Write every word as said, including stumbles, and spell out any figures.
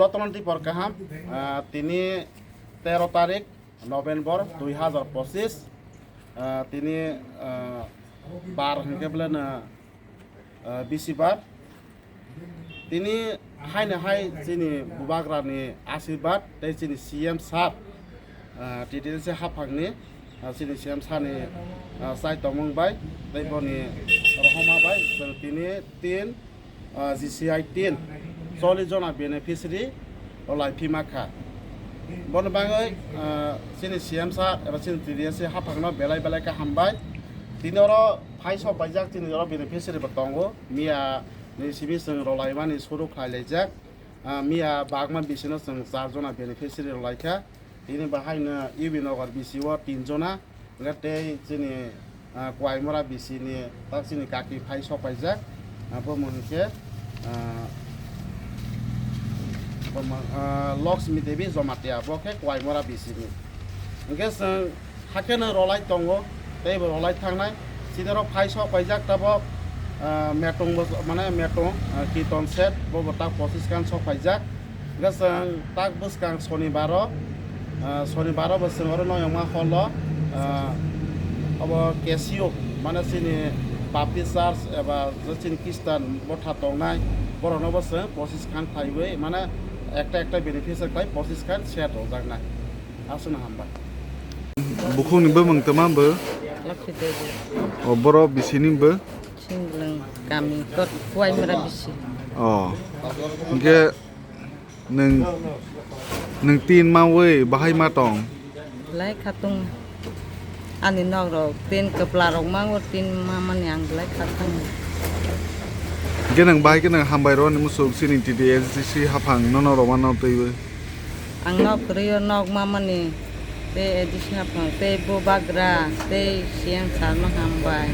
Tongmani twi por kaham, ah, tini tero tarik November dui hazar pochis, ah, tini, ah, bar hwnkhe beleno, ah, bisibar. Tini haino hai chini bubagrani asirbat tei chini C M sir, ah, T D S haphangni, ah, chini C M sir ni, ah, chai tongmung bai tei boni rohoma bai chwng tini tin, ah, G C I tin chollish jona beneficiary rwlai phima kha. Boni bagwi, ah, chini C M sir eba chini T D S haphangno belai belai khe hambai. Tini oro phai sok paijak chini oro beneficiary bo tongo. Miya ni simi chwng rwlaimani suru khlai laijak. Ah, miya bagma bisino chwng char jona beneficiary rwlai kha. Tini bahaino U B Nagar B C o tin jona, hwnkhe tei chini, ah, Kuaimora B C ni tak chini kaki phai sok paijak, ah, bo mung khe, ah, bo mung, ah, Lakshmi Devi Jamatia, bo khe Kuaimora B C ni. Hwnkhe chwng hakheno rwlai tongo, tei bo rwlai thangnai. Chini oro phai sok paijak tabok, ah, metong bo, mane metong, ah, kiton set, bo bo tak pochis khan sok paijak. Hwnkhe chwng tak bwskang sonibaro, ah, sonibaro bo chwng oro noyongma holo, ah, obo K C O, mane chini Baptist Church eba je chini Christian botha tongnai, borokno bo chwng pochis khan khaiwi, mane ekta ekta beneficiary khlai pochis khan set rwjaknai. Aswkno hambai. Bukhukni bumung tama bo? Lakhi Devi. O borok bisini bo? Singlang kami kot Kuaimora bisi. O. Hwnkhe nwng, nwng tin mawi bahai ma tong? Belai khatung. Ani nok rok tin kwpla rok mango tin mamani ang belai khatung. Hwnkhe nwng bahai khe nwng hambai rw ni musuk chini T D S D C haphang nono rw mano twiwi. Ang nok kwrwi o nok mamani tei A D C haphang tei bubagra tei C M sir no hambai.